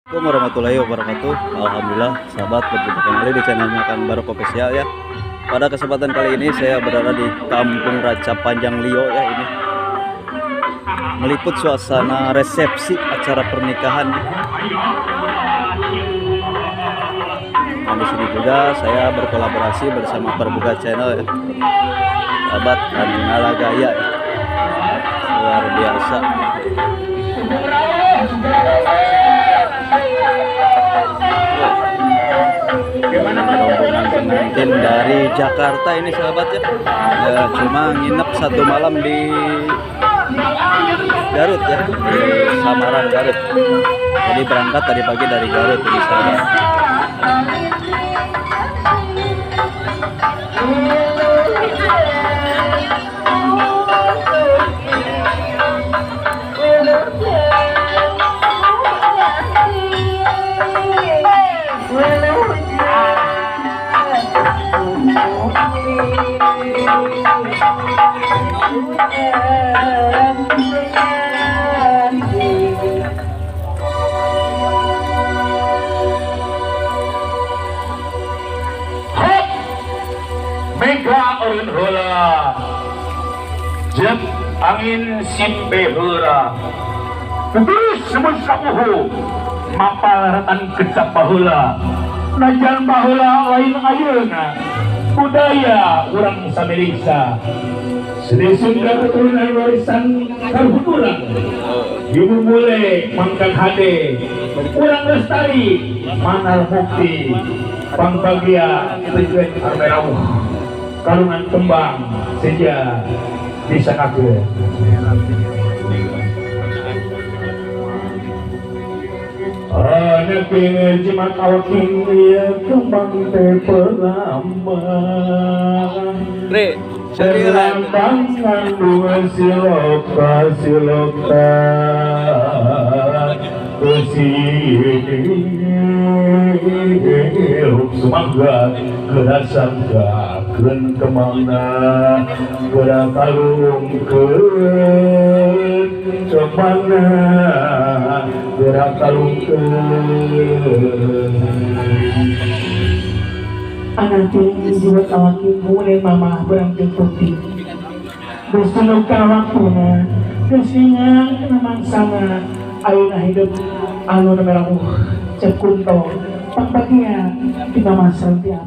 Assalamualaikum warahmatullahi wabarakatuh. Alhamdulillah, sahabat, berjumpa kembali di channelnya Kang Barok Official ya. Pada kesempatan kali ini saya berada di Kampung Rancah Panjang Lio ya, ini meliput suasana resepsi acara pernikahan. Dan di sini juga saya berkolaborasi bersama Perbuka Channel ya, sahabat, dan Nalagaya ya. Luar biasa. Rombongan pengantin dari Jakarta ini sahabat ya, ya cuma nginep satu malam di Garut ya, di Samarang Garut. Jadi berangkat tadi pagi dari Garut ini sahabat. Mega eureun heula jeung angin simbe heula terus mun samuhu mapal retan kecap baheula najan baheula lain ayeuna budaya urang samirisa seni Sunda keturunan warisan kaluhuran ibu mule mangkang hade urang lestari manal mukti pangbagia tujuan armerawuh kalungan kembang seja bisa kabeh. Anak jimat awaking ya kembang teh perlambang perlambang ngandung siloka siloka hirup sumangga gerasangga keun kemangna geura kalungkeun kemangna geura kalungkeun. Anak jiwa awaki mulai mama berangkat putih bersuluk waktuna kesingan mangsana ayeuna hidup anu nemerawuh cek kunto pangbagia tina masa apa.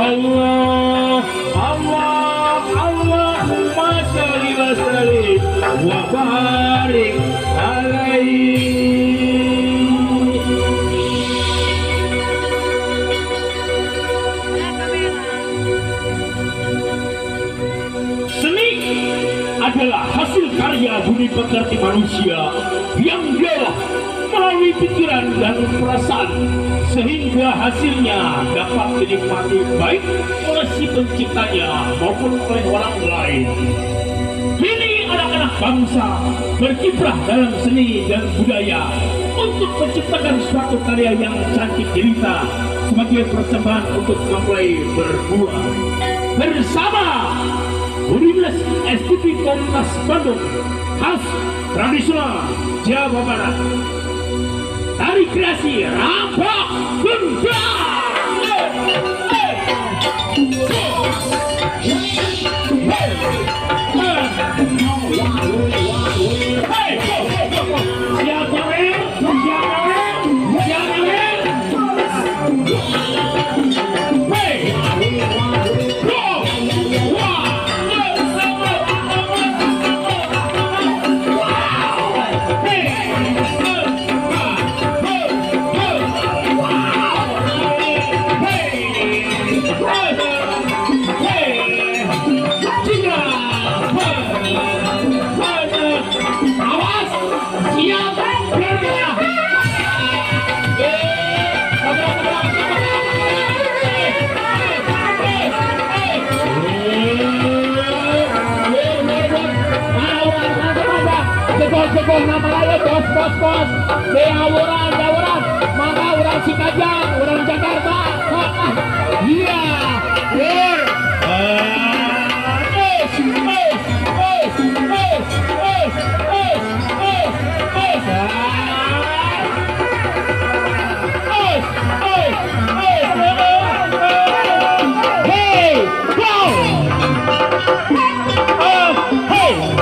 Allah Allah Allahumma sholli wa sallim wa barik alaihi. Seni adalah hasil karya budi pekerti manusia yang diolah melalui pikiran dan perasaan sehingga hasilnya dapat dinikmati baik oleh si penciptanya maupun oleh orang lain. Kini anak-anak bangsa berkiprah dalam seni dan budaya untuk menciptakan suatu karya yang cantik jelita sebagai persembahan untuk mempelai berdua. Bersama Budi STP Komunitas Bandung khas tradisional Jawa Barat, tari kreasi Rampak Gendang. Cekol nama lain bos bos bos deawuran deawuran maka orang Cikajang orang Jakarta iya ber es es es es es es es es es es es hey go hey.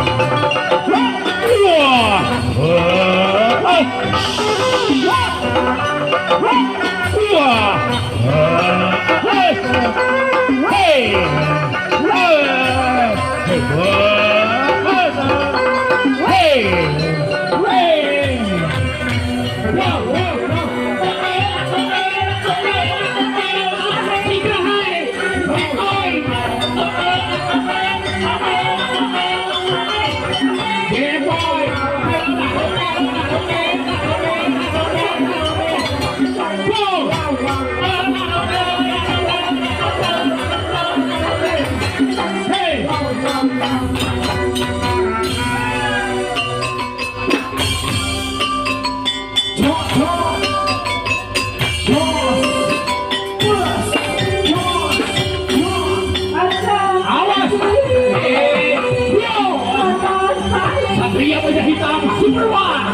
Satria wajah hitam Super One.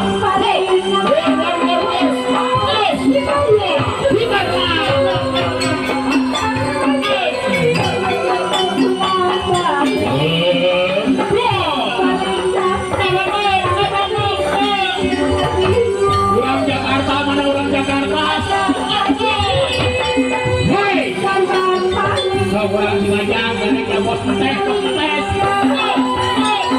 Orang Jakarta mana orang Jakarta? Hei, orang Cilacap, mereka bos petes, bos petes. Hey!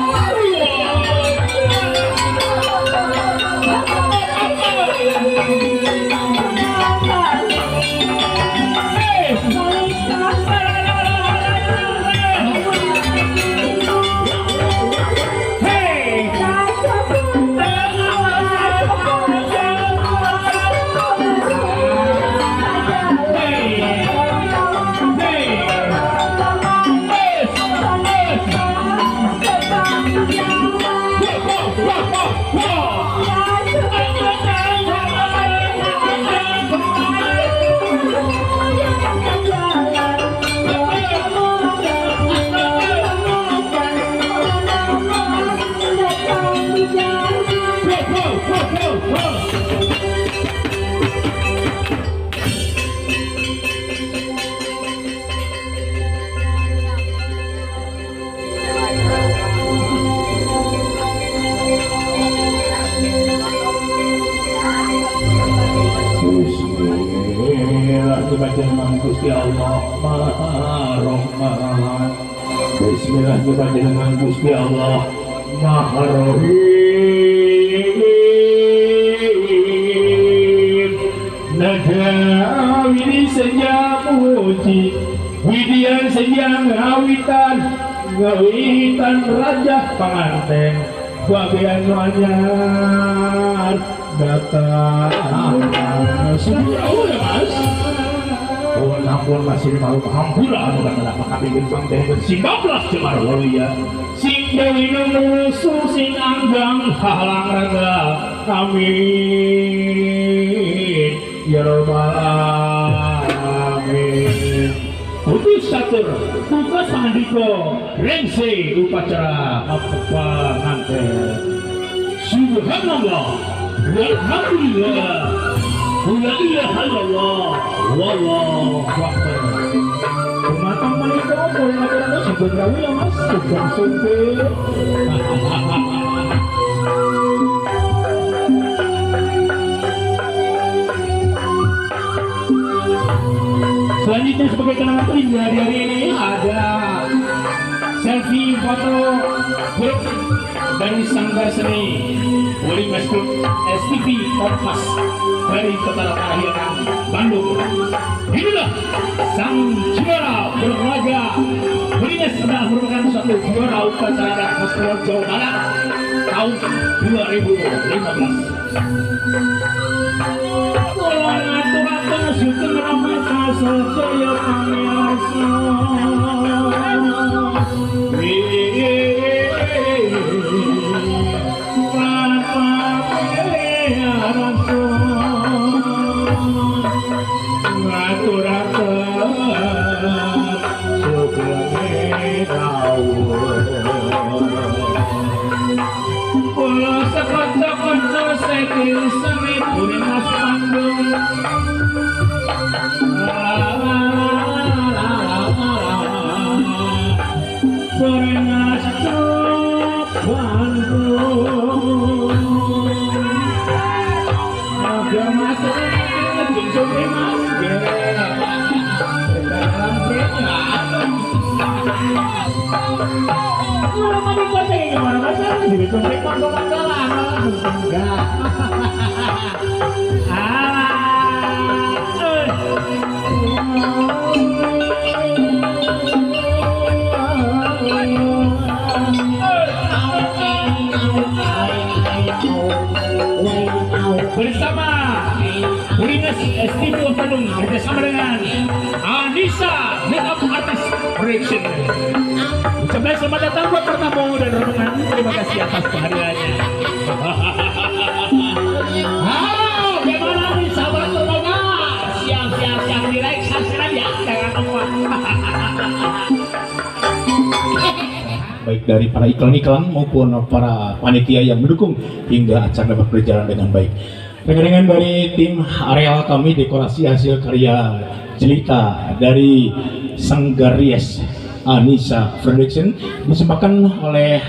nyebut Gusti Allah Maha Rahman. Bismillah nyebut Gusti Allah Maha Rahim. Naga widi senja puji widian senja ngawitan ngawitan raja panganten bagian anyar datang subur ya mas. Oh ampun masih malu hampura anu kana kami bentang teh 19 cemar waluya sing dewi nusu sing anggang halang raga amin ya robbal alamin. Putus satur tugas pangandika rengse upacara panganten. Subhanallah walhamdulillah la ilaha illallah wallahu akbar. Dumateng menika kula aturaken sugeng rawuh ya Mas, sugeng sumpih. Selanjutnya sebagai kenangan terindah di hari ini ada selfie foto grup dari Sanggar Seni Wuling Mas Group STV Kompas dari Kota Parahyangan, Bandung. Inilah sang juara berlaga. Wulinges adalah merupakan suatu juara upacara Festival Jawa Barat tahun 2015. Kula ngaturaken sugeng rahmat sedaya pamirsa. Bersama Wulinges STV Bandung bersama dengan Anissa Makeup Artist Production. Ucapkan selamat datang buat pertamu dan rombongan. Terima kasih atas kehadirannya. Halo, bagaimana nih sahabat tetangga? Siang-siang di like, subscribe ya, jangan lupa. Baik dari para iklan-iklan maupun para panitia yang mendukung hingga acara dapat berjalan dengan baik. Rekan-rekan dari tim areal kami dekorasi hasil karya jelita dari Sanggar Rias Anissa Production dipersembahkan oleh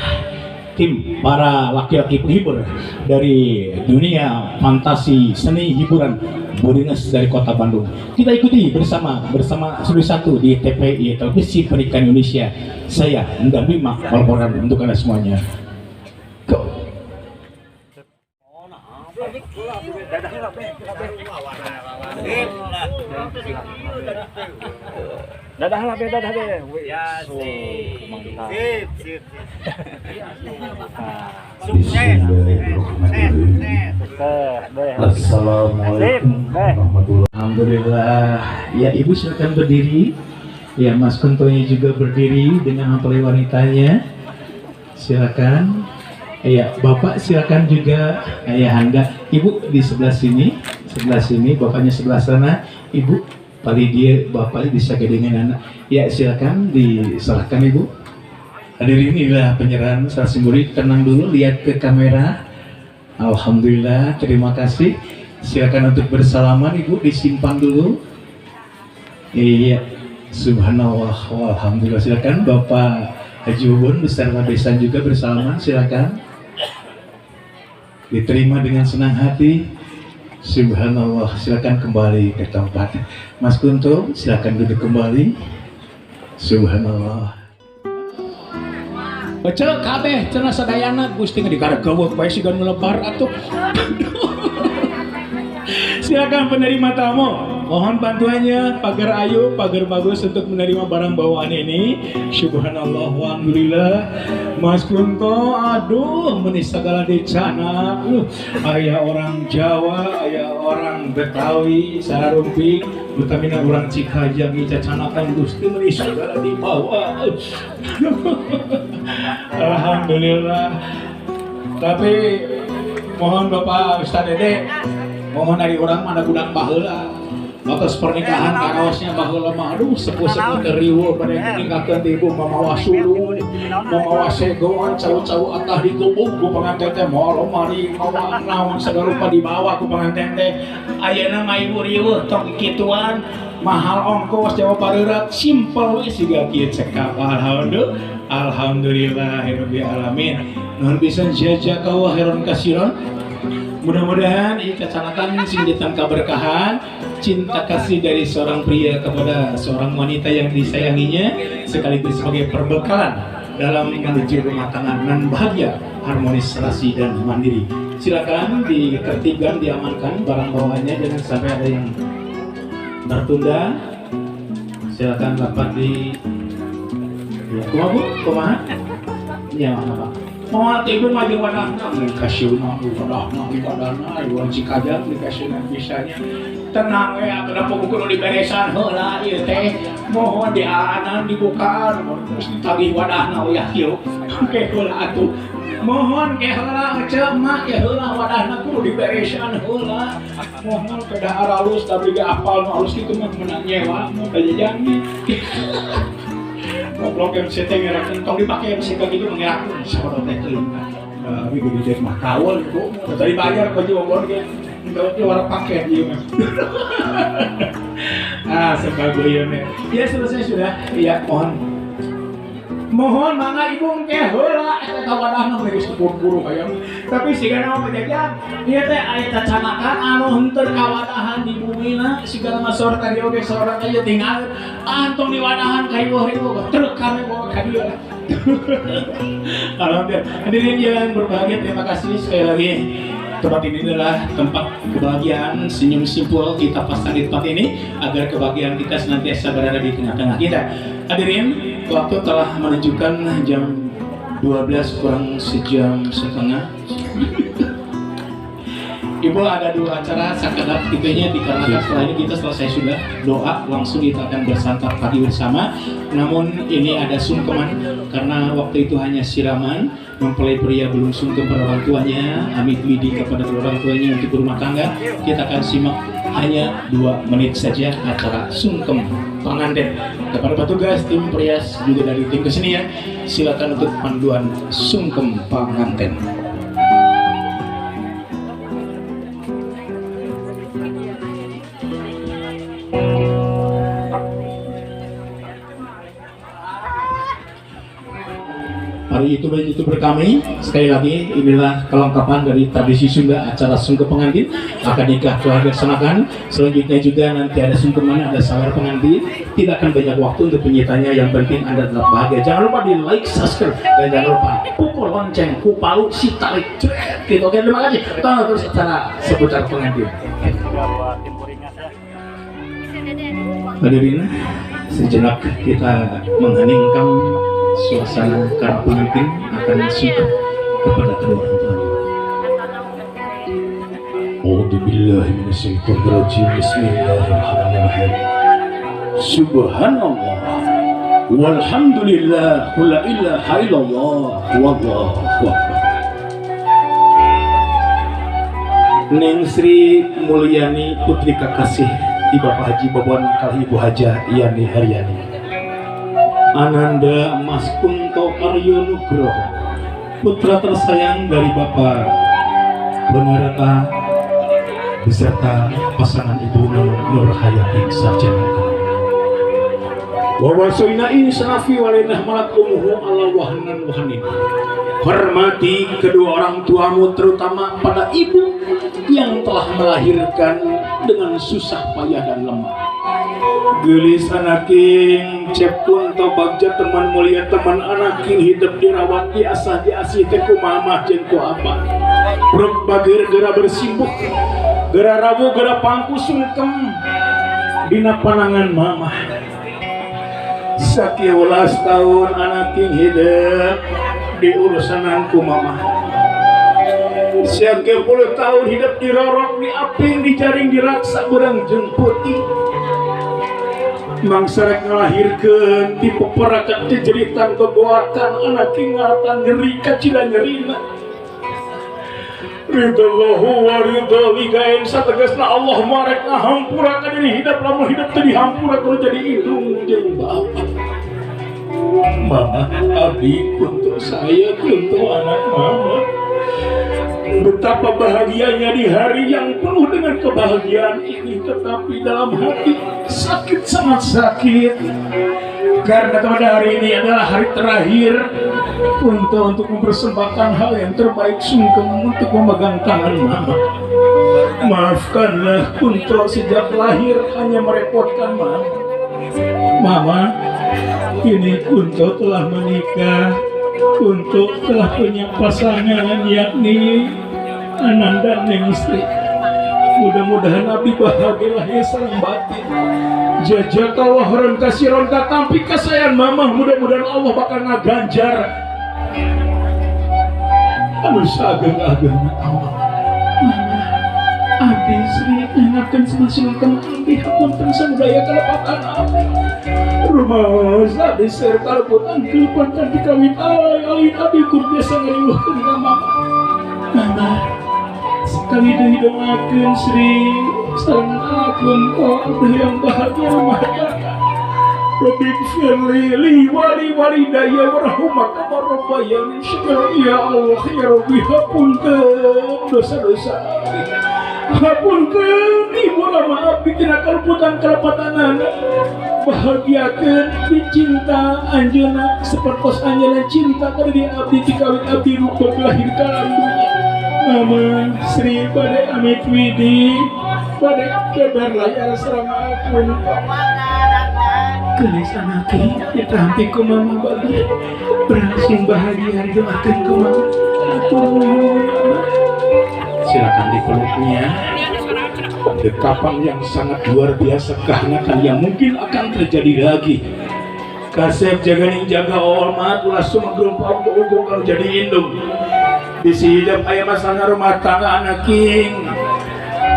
tim para laki-laki penghibur dari dunia fantasi seni hiburan Wulinges dari Kota Bandung. Kita ikuti bersama Studio 1 di TPI Televisi Pendidikan Indonesia. Saya Ndang Bima melaporkan untuk Anda semuanya. Go. Dadah lah, dadah deh. Ya, sip, sip, Sukses, sukses. Assalamualaikum warahmatullahi. Alhamdulillah. Ya, Ibu silakan berdiri. Ya, Mas Kuntonya juga berdiri dengan mempelai wanitanya. Silakan. Ya, Bapak silakan juga. Ayahanda, Ibu di sebelah sini, bapaknya sebelah sana. Ibu paling dia, bapaknya bisa dengan anak. Ya, silakan diserahkan Ibu. Hadirin, inilah penyerahan salah murid. Tenang dulu, lihat ke kamera. Alhamdulillah, terima kasih. Silakan untuk bersalaman Ibu, disimpan dulu. Iya, subhanallah, alhamdulillah. Silakan Bapak Haji Bubun beserta besan juga bersalaman, silakan. Diterima dengan senang hati. Subhanallah, silakan kembali ke tempat. Mas Kunto, silakan duduk kembali. Subhanallah. Ece kabeh cenah sadayana Gusti digareukeun bae siga nu lebar atuh. Silakan penerima tamu, mohon bantuannya pagar ayu, pagar bagus untuk menerima barang bawaan ini. Subhanallah, alhamdulillah. Mas Kunto, aduh meuni sagala dicana. Aya orang Jawa, aya orang Betawi, sararumping, utamina orang Cikajang cacanakan Gusti meuni sagala dibawa. Alhamdulillah. Tapi mohon Bapak Ustaz Dede, mohon dari orang mana budak baheula. Atas pernikahan karaosnya baheula mah aduh sepuh-sepuh teh riweuh pada ninggalkeun ti ibu mamawa sulung, mamawa segoan, cau-cau atah digubug ku panganten teh moal lomari, mawa naon segala rupa dibawa ku panganten teh. Ayeuna mah ibu riweuh tong kituan, mahal ongkos Jawa Barat, simpel we siga kieu cekap. Alhamdulillah, alhamdulillahirabbil alamin. Nuhun pisan jazakallahu khairan kasiran. Mudah-mudahan ini kecamatan sing ditangkap keberkahan, cinta kasih dari seorang pria kepada seorang wanita yang disayanginya, sekaligus sebagai perbekalan dalam menuju rumah tangga nan bahagia, harmonis, serasi, dan mandiri. Silakan ditertibkan, diamankan barang bawaannya, jangan sampai ada yang tertunda. Silakan dapat di ya, kumaha Bu? Kumaha? Ya, apa? Moal teh ibu mah jeung wadahna dikasihna wadahna wadahna ieu Cikajang dikasihna bisanya. Tenang we atuh da kudu diberesan heula ieu teh. Mohon diaanan dibukaan terus ditagih wadahna uyah kieu. Ke heula atuh. Mohon ke heula ece mak ke heula wadahna kudu diberesan heula. Mohon kedah aralus tapi ge apal nu alus kitu mah meunang nyewa mun kajajangnya. Goblok MC teh ngerakeun tong dipake MC ka kitu ngerakeun sabodo teh teuing. Abi gede teh mah kawal ibu. Tadi bayar ka jiwa ge. Kalau keluar paket ieu mah. Ah, sebagai ieu. Ya selesai sudah. Ya mohon. Mohon mangga ibu engke heula eta wadahna geus buru-buru hayang. Tapi sigana mah jajan ieu teh aya cacanakan anu henteu kawadahan di bumina sigana mah sore tadi oge sore teh tinggal antong di wadahan ka riweuh-riweuh truk kami bawa ka dieu. Alhamdulillah. Hadirin yang berbahagia, terima kasih sekali lagi. Tempat ini adalah tempat kebahagiaan, senyum simpul kita pasang di tempat ini agar kebahagiaan kita senantiasa berada di tengah-tengah kita. Hadirin, waktu telah menunjukkan jam 12 kurang sejam setengah. Ibu ada dua acara sakedap itunya dikarenakan setelah ini kita selesai sudah doa langsung kita akan bersantap pagi bersama. Namun ini ada sungkeman karena waktu itu hanya siraman, mempelai pria belum sungkem pada orang tuanya, amit widi kepada orang tuanya untuk berumah tangga. Kita akan simak hanya 2 menit saja acara sungkem pengantin. Kepada petugas tim perias juga dari tim kesenian, silakan untuk panduan sungkem pengantin. Para youtuber-youtuber kami, sekali lagi inilah kelengkapan dari tradisi Sunda acara sungkem pengantin akan nikah telah dilaksanakan. Selanjutnya juga nanti ada sungkeman, ada sawer pengantin. Tidak akan banyak waktu untuk penyitanya, yang penting Anda tetap bahagia. Jangan lupa di like, subscribe, dan jangan lupa pukul lonceng, kupalu, si tarik, jret, gitu. Oke, terima kasih. Tonton terus acara seputar pengantin. Hadirin, sejenak kita mengheningkan suasana karena pengantin akan sungkem kepada kedua orang tuanya. A'udzubillahi minasyaitonirrajim. Bismillahirrahmanirrahim. Subhanallah walhamdulillah la ilaha illallah wallahu akbar. Neng Sri Mulyani putri kekasih di Bapak Haji Bobon kali Ibu Hajah Yani Haryani. Ananda Mas Kunto Aryo Nugroho, putra tersayang dari Bapak Bonarata beserta pasangan Ibu Nur Hayati Sarjana. Wa wasoina insanafi walainah malak umuhu ala wahnan wahanin. Hormati kedua orang tuamu, terutama pada ibu yang telah melahirkan dengan susah payah dan lemah. Geulis anaking Cep Kunto bagja teman mulia teman anaking hidup dirawat diasah diasih teh ku mamah jeung ku abah. Bruk bageur geura bersimpuh, geura rawuh geura pangku sungkem dina panangan mamah. 11 tahun anaking hidup diurusanan ku mamah. 10 tahun hidup dirorok, diaping, dijaring, diraksa beurang jeung putih. Mangsa rek ngalahirkeun ti peperakan jejeritan gogoakan anaking ngaratan nyeri kacida nyerina. Ridallahu wa ridha ligain sategasna Allah marek ngahampura ka diri hidup lamun hidup teu dihampura kudu jadi indung jeung bapak. Mama abdi untuk saya, untuk anak mama. Betapa bahagianya di hari yang penuh dengan kebahagiaan ini, tetapi dalam hati sakit, sangat sakit. Karena pada hari ini adalah hari terakhir untuk mempersembahkan hal yang terbaik sungkem untuk memegang tangan mama. Maafkanlah Kunto sejak lahir hanya merepotkan mama. Mama, kini Kunto telah menikah, Kunto telah punya pasangan yakni Ananda Neng Istri. Mudah-mudahan abdi bahagia lahir sareng batin. Jazakallah khairan kasiron katampi kasayan mamah, mudah-mudahan Allah bakal ngaganjar anu saageng-agengna Allah. Mama, abdi Sri ngangakeun sungkem abdi hapunten samudaya kalepatan abdi. Rumaos abdi seur kaleputan kaleputan dikawit alih abdi kur biasa ngaliweuhkeun ka mama. Mama, sekali deui doakeun Sri sareng akun abdi yang bahagia rumah tangga. Rabbi li wali walidayya warahmaka kama rabbayani shaghira. Ya Allah ya Rabbi, hapunten dosa-dosa abdi. Hapunten ibu lama abdi tina kaleputan kalepatanana. Bahagiakeun dicinta anjeunna sapertos anjeunna cinta ka diri abdi tikawit abdi rupek lahir ka alam dunya. Mama Sri bade amit widi bade kebar layar sareng akun. Geulis anaki ditampi ku mama bagi berhasil bahagia didoakeun ku mama. Silakan dipeluknya. Dekapan yang sangat luar biasa, kehangatan yang mungkin akan terjadi lagi. Kasep jaga jaga hormat ulah sumagrung paung kalau jadi indung. Bisi hidup aya masalah rumah tangga anaking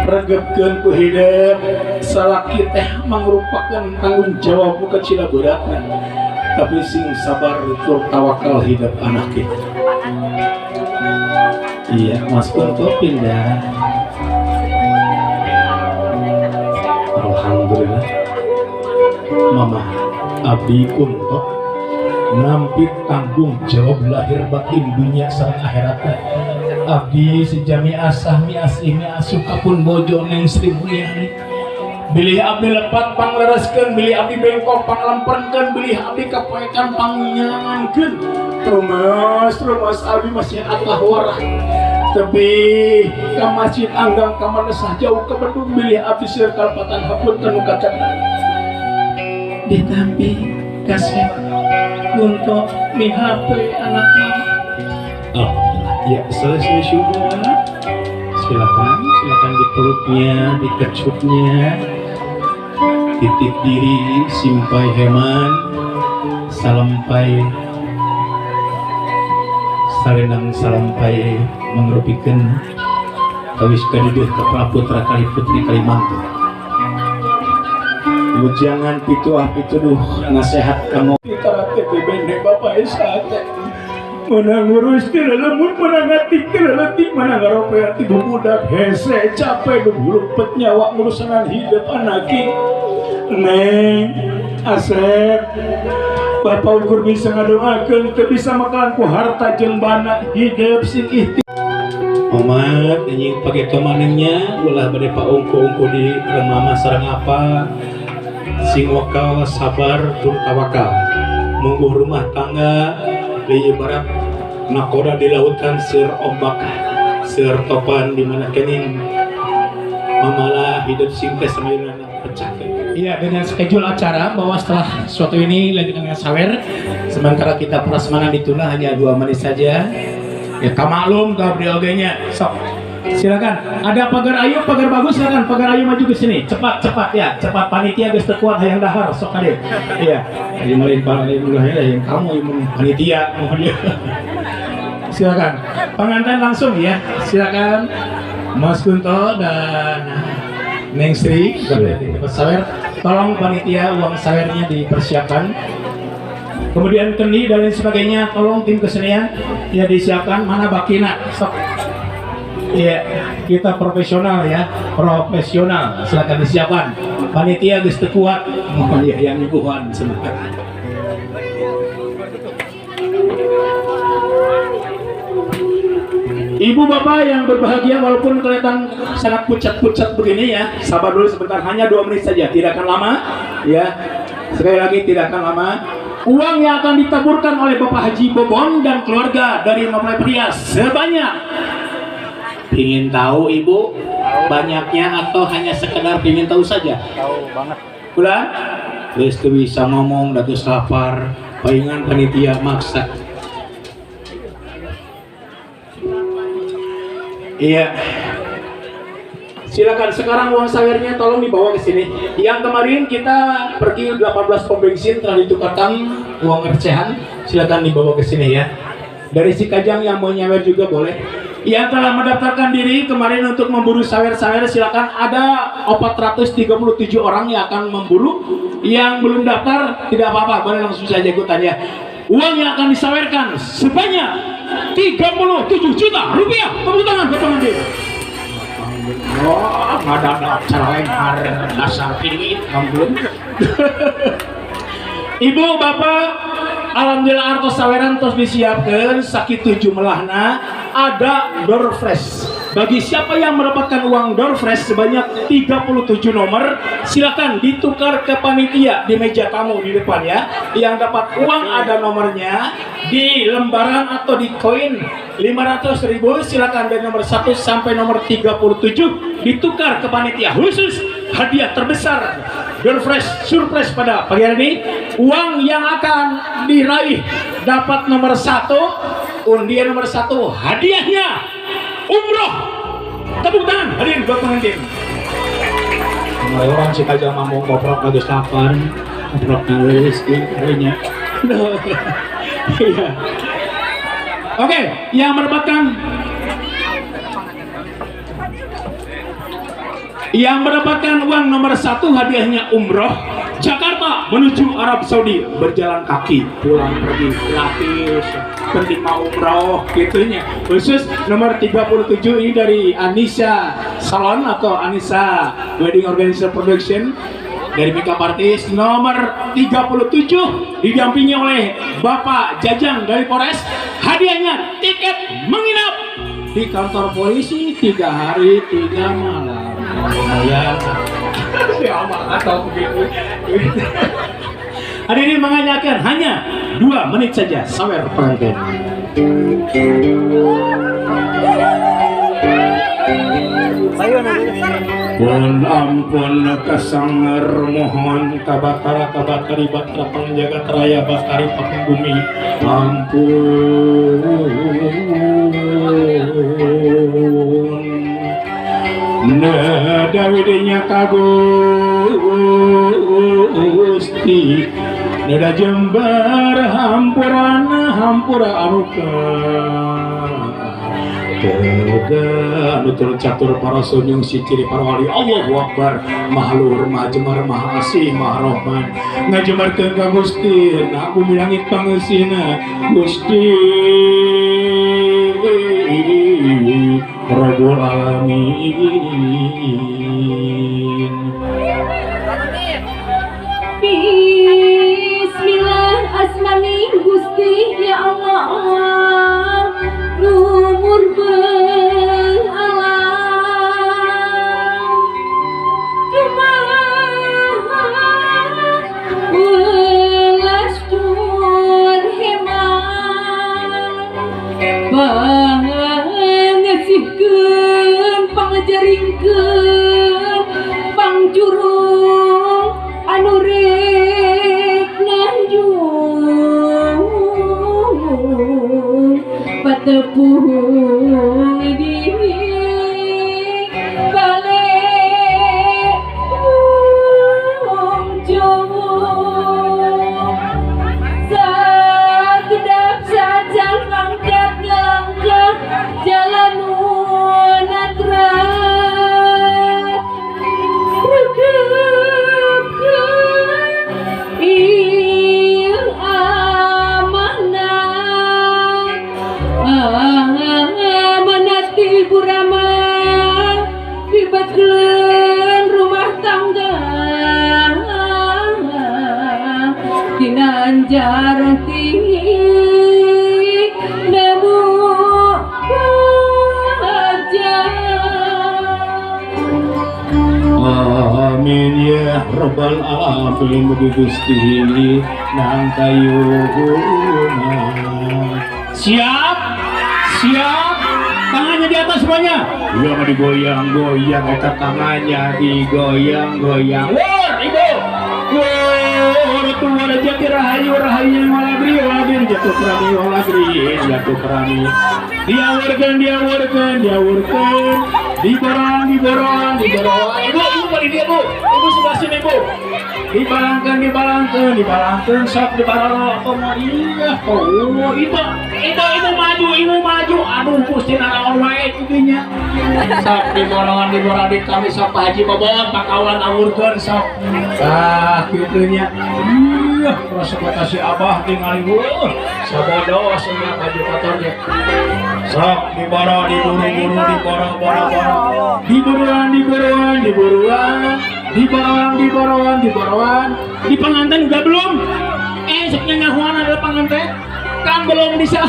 regepkeun ku hidup salaki teh mangrupakeun tanggung jawab nu kecil beratna, tapi sing sabar tur tawakal hidup anak kita. Iya, Mas Kunto pindah. Alhamdulillah. Mama abdi Kunto nampik tanggung jawab lahir batin dunia sareng akhiratna. Abdi sejami asah mi asih mi asuh kapun bojo Neng Sri Mulyani. Bilih abdi lepat panglereskeun, bilih abdi bengkok panglemperkeun, bilih abdi kapoekan pangnyangankeun. Terus abdi masih atlah warah. Tapi ka masjid anggang ka madrasah jauh ka Bandung, bilih abdi seur kalepatan hapunten nu kacana. Ditampi kasih untuk mihape anak mama. Alhamdulillah. Ya, selesai sudah. Silakan, silakan dipeluknya, dikecupnya. Titip diri simpai heman, salampai salenang salampai mangrupikeun kawis kadideuh ka putra kali putri Kalimantan. Jangan pituah pituduh nasihat kamu. Kita bende bapak esate. Menang ngurus tidak lembut, menang ngatik tidak letih, menang ngaropeat ibu budak hese capek lupet nyawa ngurusanan hidup anaki. Neng Asep, bapak ukur bisa ngadoakeun teu bisa makan ku harta jeung bana hidup sing ihti. Omat anjing pake tomanengnya ulah bade paungku-ungku di mama sareng apa. Sing wakal sabar tur tawakal. Mungguh rumah tangga di ibarat Nakoda di lautan seur ombak, seur topan di mana kening mamala hidup singkes sama pecah. Iya, dengan schedule acara bahwa setelah suatu ini lanjutkan dengan sawer. Sementara kita prasmanan ditunda hanya 2 menit saja. Ya kamaklum Gabriel nya. Sok. Silakan. Ada pagar ayu, pagar bagus, silakan pagar ayu maju ke sini. Cepat, cepat ya. Cepat panitia geus teu kuat hayang dahar sok kade. Iya. Jadi mulai yang kamu panitia mohon dia. Silakan. Pengantin langsung ya. Silakan Mas Kunto dan Neng Sri, sawer. Tolong panitia uang sawernya dipersiapkan. Kemudian kendi dan lain sebagainya, tolong tim kesenian ya disiapkan. Mana bakina? Sok. Ya, kita profesional ya, profesional. Silakan disiapkan. Panitia geus teu kuat, mohon ya yang nyuguhan sebentar. Ibu bapak yang berbahagia, walaupun kelihatan sangat pucat-pucat begini ya, sabar dulu sebentar, hanya 2 menit saja, tidak akan lama ya. Sekali lagi tidak akan lama. Uang yang akan ditaburkan oleh Bapak Haji Bobon dan keluarga dari mempelai pria sebanyak, ingin tahu ibu banyaknya atau hanya sekedar ingin tahu saja? Tahu banget. Ulah, geus teu bisa ngomong, da geus lapar, palingan panitia maksa. Iya. Silakan sekarang uang sawernya tolong dibawa ke sini. Yang kemarin kita pergi 18 pom bensin telah ditukarkan uang recehan, silakan dibawa ke sini ya. Dari si Kajang yang mau nyawer juga boleh. Yang telah mendaftarkan diri kemarin untuk memburu sawer-sawer silakan, ada 437 orang yang akan memburu. Yang belum daftar tidak apa-apa, boleh langsung saja ikutan ya. Uang yang akan disawerkan sebanyak 37 juta rupiah. Tepuk tangan buat pengantin. Wah, nggak ada acara lempar dasar kiri ampun. Ibu bapak, alhamdulillah artos saweran tos disiapkan sakitu jumlahna. Ada door fresh. Bagi siapa yang mendapatkan uang door fresh sebanyak 37 nomor, silakan ditukar ke panitia di meja tamu di depan ya. Yang dapat uang ada nomornya di lembaran atau di koin 500.000, silakan dari nomor 1 sampai nomor 37 ditukar ke panitia khusus hadiah terbesar door fresh surprise pada pagi hari ini. Uang yang akan diraih dapat nomor 1, undian nomor 1, hadiahnya umroh. Tepuk tangan hadirin buat pengantin. Mulai orang sih aja ngomong koprok lagi lapar, koprok nulis kayaknya. Iya. Oke, yang mendapatkan uang nomor 1 hadiahnya umroh Jakarta menuju Arab Saudi, berjalan kaki pulang pergi gratis, penting mau umroh gitunya. Khusus nomor 37 ini dari Anissa Salon atau Anissa Wedding Organizer Production dari makeup artist. Nomor 37 didampingi oleh Bapak Jajang dari Polres, hadiahnya tiket menginap di kantor polisi 3 hari 3 malam. Lumayan. Siapa atau begitu. Hadirin menganyakan hanya 2 menit saja sawer pengantin. Pun ampun kasanger mohon kabatara kabatari batra pangjagat raya batari pakung bumi ampun. Nada widenya ka Gusti nada jembar hampurana hampura anuka Tega nutur catur para sunyung si ciri para wali. Allahu Akbar maha luhur maha jemar maha asih maha rohman ngajemarkeun ka Gusti na bumi langit pangeusina Gusti Rabbul Alamin. Bismillah asmani Gusti ya Allah lumur alam welas tur heman Ginanjar nemu wajah. Amin ya rabbal alamin. Mugi Gusti nang kayuhuna. Siap, siap, tangannya di atas semuanya. Yang digoyang-goyang, eta tangannya digoyang-goyang. Wor, ibu. Wor, tua jati rahayu rahayu walagri walagri jatuh kerami walagri jatuh kerami. Diawurkeun, diawurkeun, diawurkeun. Diborong, diborong, diborong. Ibu, ibu balik dia, Bu. Ibu sebelah sini, Bu. Dibalangkeun, dibalangkeun, dibalangkeun, sok dibaroro. Komo iya, oh, ibu, ibu, ibu maju, ibu maju. Aduh, Gusti naraon wae kitu nya. Sok diborongan, diborong di kami sok Pak Haji Bobon, Pak Kawan awurkeun sok. Tah, kitu nya. Iya, rasa kata si Abah tingali heuh. Sabodo cenah baju kotornya. Sok diboro, diburu-buru, diboro, boro, boro. Diburuan, diburuan, diburuan. Diboroan, diboroan, diboroan. Di pengantin udah belum? Soknya nyahuan adalah pengantin. Kan belum bisa.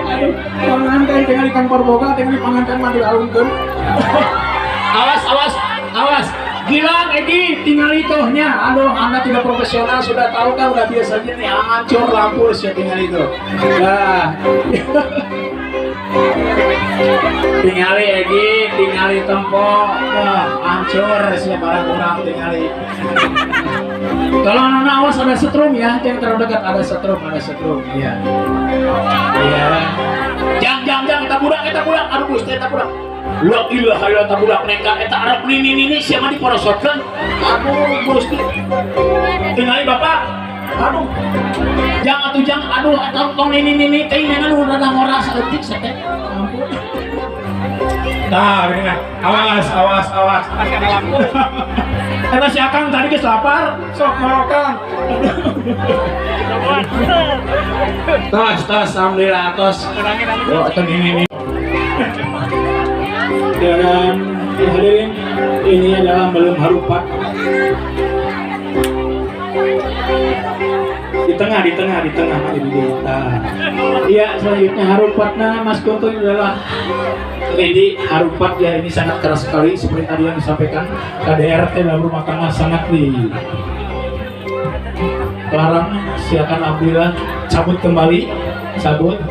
Aduh, pengantin tinggal di kantor boga, tinggal di pengantin mah dialungkeun. Awas, awas, awas. Gilang, Egi, tinggal itunya. Aduh, Anda tidak profesional, sudah tahu kan, udah biasanya nih, hancur lampu ya tinggal itu. Nah. Tingali Egi, tingali tempo, wah, hancur sih barang orang tingali. Tolong anak awas ada setrum ya, jangan terlalu dekat, ada setrum, iya. Iya. Jang, jang, jang, kita budak, aduh Gusti, kita budak. La ilaha illallah budak nekat eta Arab nini nini siapa diporosotkeun? Aduh Gusti. Tingali Bapak. Aduh. Jangan atuh jangan aduh eta tong nini nini teh nana nu rada ngora saeutik teh. Ampun. Tah, gini nah. Awas, awas, awas. Eta si Akang tadi geus lapar, sok morokan. Tos, tos, alhamdulillah tos. Oh, eta nini nini. Dan hadirin, ini adalah belum harupat. Di tengah, di tengah, di tengah, di tengah. Iya, selanjutnya harupatnya Mas Kunto adalah ini harupat ya, ini sangat keras sekali seperti tadi yang disampaikan KDRT dalam rumah tangga sangat dilarang. Silakan alhamdulillah cabut kembali, cabut,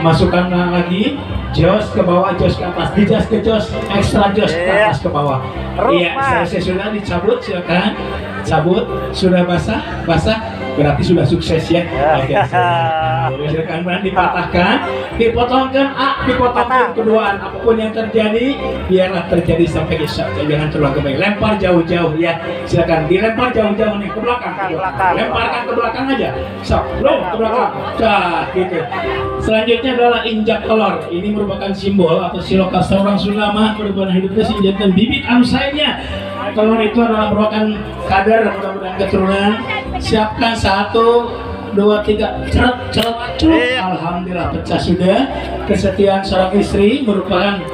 masukkan lagi. Jos ke bawah, jos ke atas, dijas ke jos, ekstra jos ke atas ke bawah. Iya, selesai sudah dicabut, silakan cabut. Sudah basah, basah, berarti sudah sukses ya. Oke, silakan kemudian dipatahkan, dipotongkan A, dipotongkan keduaan. Apapun yang terjadi, biarlah terjadi sampai isya. Jangan terlalu kembali. Lempar jauh-jauh ya. Silakan dilempar jauh-jauh nih ke belakang, ke belakang. Lemparkan ke belakang aja. Sok, lo ke belakang. Cah, gitu. Selanjutnya adalah injak telur. Ini merupakan simbol atau siloka seorang Sunda berbulan hidupnya sinjantan bibit anu saenya. Telur itu adalah merupakan kader mudah-mudahan keturunan. Siapkan 1, 2, 3, ceret, ceret, ceret. Alhamdulillah pecah sudah. Kesetiaan seorang istri merupakan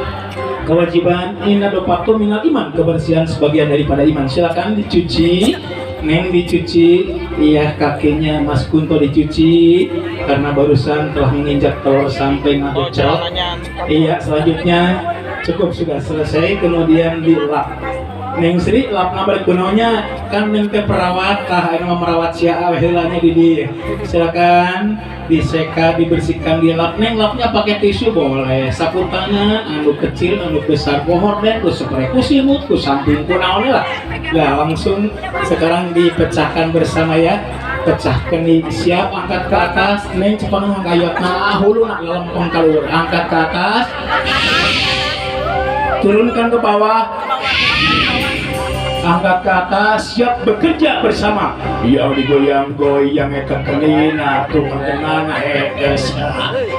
kewajiban inna dopatu minal iman, kebersihan sebagian daripada iman. Silakan dicuci. Neng dicuci, iya kakinya Mas Kunto dicuci karena barusan telah menginjak telur sampai ngaduk cerot. Iya, selanjutnya cukup sudah selesai, kemudian dilap. Neng Sri lap balik kunonya kan neng teh perawat tah anu merawat sia heulanya di dieu. Silakan diseka, dibersihkan, dilap. Neng lapnya pakai tisu boleh, sapu tangan anu kecil anu besar, pohon deh ku spray ku simut ku samping ku naon lah. Nah, langsung sekarang dipecahkan bersama ya. Pecahkan di siap, angkat ke atas. Neng cepet ngayotna huluna lempeng keluar, angkat ke atas, turunkan ke bawah, angkat ke atas, siap bekerja bersama. Yang digoyang-goyang kekenina tuh kekenana es.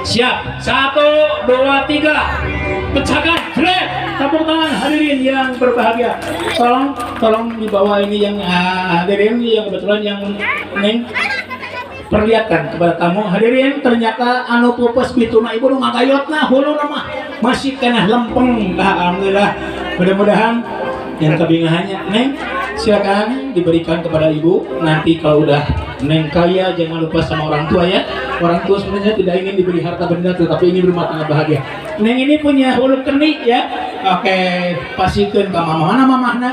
Siap, 1, 2, 3, pecahkan, jret. Tepuk tangan hadirin yang berbahagia. Tolong, tolong di bawah ini yang hadirin yang kebetulan yang neng perlihatkan kepada tamu hadirin, ternyata anu pupes bituna ibu nu ngagayotna huluna mah masih kena lempeng. Alhamdulillah, mudah-mudahan yang kebingahannya Neng silakan diberikan kepada ibu. Nanti kalau udah Neng kaya jangan lupa sama orang tua ya. Orang tua sebenarnya tidak ingin diberi harta benda, tetapi ingin berumah tangga bahagia. Neng ini punya hulu keni ya. Oke, pasikeun ka mama. Mana mamahna?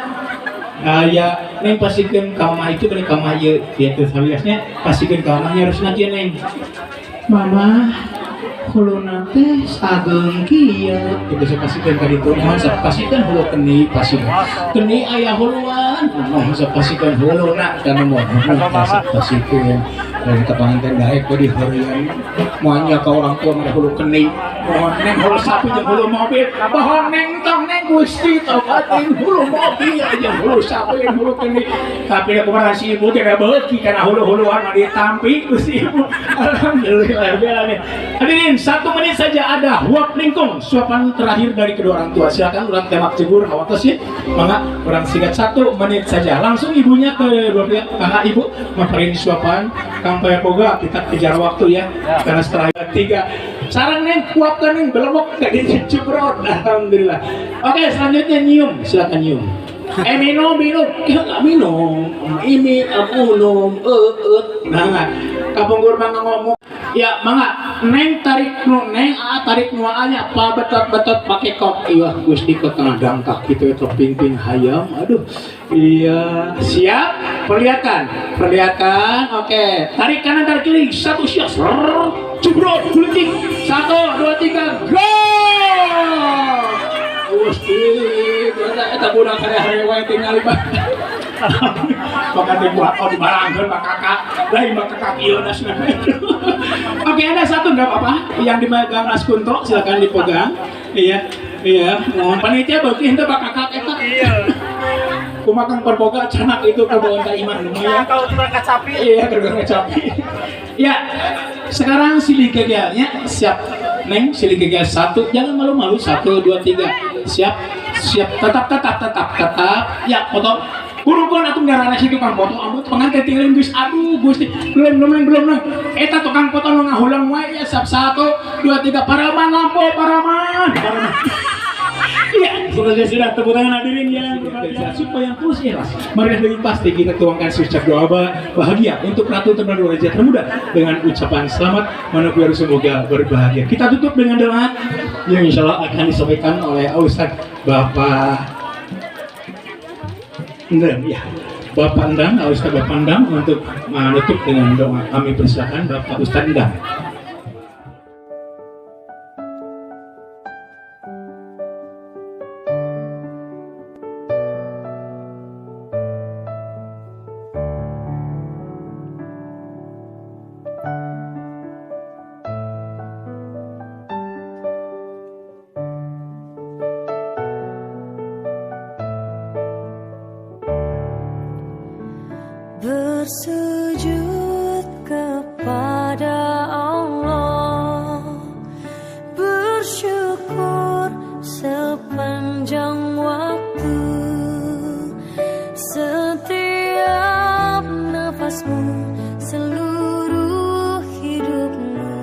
Ya, neng pasikeun ka mama itu beri ka mama ieu. Kieu teh sawiasnya pasikeun ka mamanya harus kieu neng. Mama, huluna teh sageung kieu. Kitu saya pasikeun ka ditu. Mohon sok pasikeun hulu keni, pasikeun. Keni aya huluan. Mohon sok pasikeun huluna kana mohon sok pasikeun. Dan kepanganten daek di harian. Moalnya ka orang tua mah hulu keni. Mohon neng hulu sapi jeung hulu mobil. Mohon neng tong neng Gusti tobatin hulu mobil jeung hulu sapi jeung hulu keni. Tapi kumaha si ibu teh beuki kana hulu-huluan mah ditampi ku si ibu. Alhamdulillah rabbil alamin. Hadirin, 1 menit saja ada huap lingkung, suapan terakhir dari kedua orang tua. Silakan urang tembak cebur hawatos ya. Mangga urang singkat 1 menit saja. Langsung ibunya ke dua pihak, kakak ibu maparin suapan. Kang Poga kita kejar waktu ya. Karena setelah 3 sarang neng kuapkan neng belewok gak diceprot. Alhamdulillah. Oke, selanjutnya nyium, silakan nyium. Minum minum, ya nggak minum. Ini unum, nah, kapungkur mangga ngomong. Ya, mangga neng tarik nu neng a tarik nu nya pa betot-betot pakai kok. Iya, Gusti ke tengah dangkak gitu itu ping-ping hayam. Aduh. Iya, siap? Perlihatkan. Perlihatkan. Oke, tarik kanan tarik kiri. 1 siap. Jebrot, guling. 1 2 3 go! Gusti, eta budak hari-hari wae tinggal mah. Maka dibuat oh dibarangkeun mah kakak, lain mah kakak ieu nasna. Oke, ada satu enggak apa-apa yang dimegang Mas Kunto, silakan dipegang. Iya, iya. Mohon panitia beuki henteu bak kakak eta. Iya. Kumaha Kang Perboga canak itu ka bawa ka imah lumayan. Kalau tukang kacapi. Iya, tukang kacapi. Ya, sekarang silih gegelnya siap. Neng, silih gegel 1, jangan malu-malu. 1 2 3. Siap, siap, tetap, tetap, tetap, tetap. Ya, foto. Buru-buru atuh ngarana si tukang foto ambut pengantin tinggalin geus aduh Gusti. Belum belum belum belum. Eta tukang foto nu ngahulang wae ya siap 1 2 3 paraman lampu paraman. Paraman. Iya, sudah tepuk tangan hadirin yang berbahagia supaya yang terus ikhlas. Mari lebih pasti kita tuangkan seucap doa bahagia untuk Ratu Termuda Raja Termuda dengan ucapan selamat menempuh semoga berbahagia. Kita tutup dengan doa yang insya Allah akan disampaikan oleh Ustadz Bapak Endang, ya. Bapak Endang, Ustadz Bapak Endang untuk menutup dengan doa. Kami persilakan Bapak Ustadz Endang. Bersujud kepada Allah, bersyukur sepanjang waktu, setiap nafasmu, seluruh hidupmu,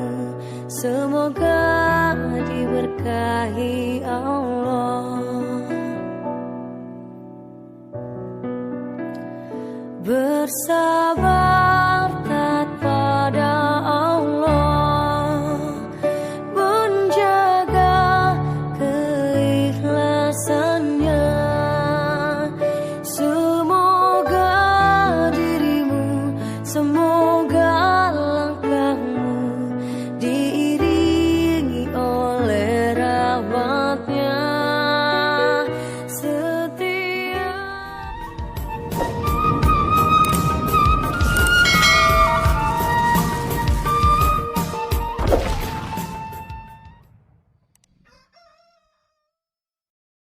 semoga diberkahi Allah. Bersabar.